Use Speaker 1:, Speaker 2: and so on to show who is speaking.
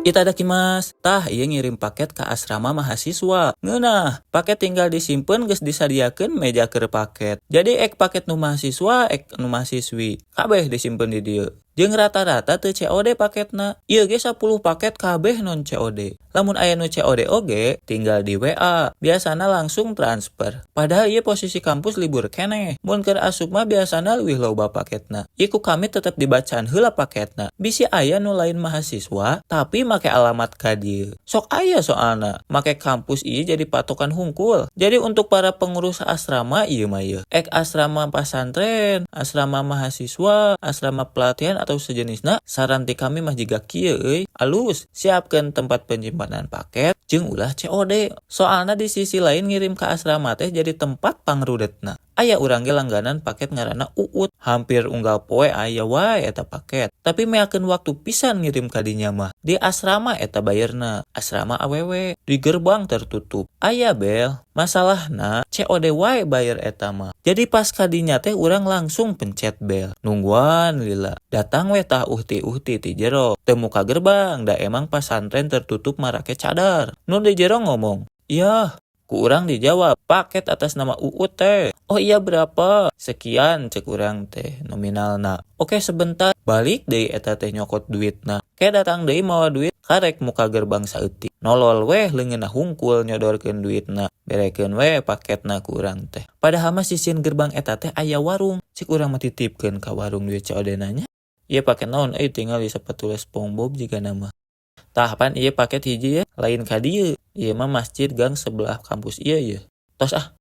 Speaker 1: Itadakimasu. Tah, ieu ngirim paket ke asrama mahasiswa. Ngeunah, paket tinggal disimpen, geus disadiakeun meja keur paket. Jadi ek paket nu mahasiswa, ek nu mahasiswi, kabeh disimpen di dieu. Jeung rata-rata teu COD paketna. Ieu ge 10 paket kabeh non COD. Lamun aya nu COD oge, tinggal di WA. Biasana langsung transfer. Padahal ieu posisi kampus libur keneh. Mun keur asup mah biasana leuwih loba paketna. Ieu ku kami tetep dibacaan heula paketna. Bisi aya nu lain mahasiswa, tapi make alamat ka dieu. Sok aya soalna, make kampus ieu jadi patokan hungkul. Jadi untuk para pengurus asrama ieu mah ieu. Ek asrama pasantren, asrama mahasiswa, asrama pelatihan atau sejenisna, saran ti kami mah jiga kieu euy. Alus, siapkeun tempat penyimpanan paket jeung ulah COD. Soalna di sisi lain ngirim ke asrama teh jadi tempat pangrudetna. Aya urang ge langganan paket ngaranna Uut. Hampir unggal poe aya wae eta paket. Tapi meakeun waktu pisan ngirim ka dinya mah. Di asrama eta bayarna. Asrama awewe. Di gerbang tertutup. Aya bel. Masalahna COD wae bayar eta mah. Jadi pas ka dinya teh urang langsung pencet bel. Nungguan lila. Datang we tah uhti-uhti ti jero. Teu muka gerbang, da emang pasantren tertutup marake cadar. Nu di jero ngomong, "Iya." Ku urang dijawab, "Paket atas nama Uut teh." "Oh iya, berapa?" "Sekian," cek urang teh nominalna. "Oke, sebentar." Balik deui eta teh nyokot duitna. Ke datang deui mawa duit, karek muka gerbang saeutik. Nolol weh leungeunna hungkul nyodorkeun duitna. Berekeun we paketna ku urang teh. Padahal mah sisieun gerbang eta teh aya warung. Cik urang mah titipkeun ka warung duit COD na nya. Ieu paket naon euy, tinggal di sepatu SpongeBob jigana mah. Tah, pan ieu paket hiji ya, lain ka dieu. Ieu mah masjid gang sebelah kampus ieu ye. Tos ah.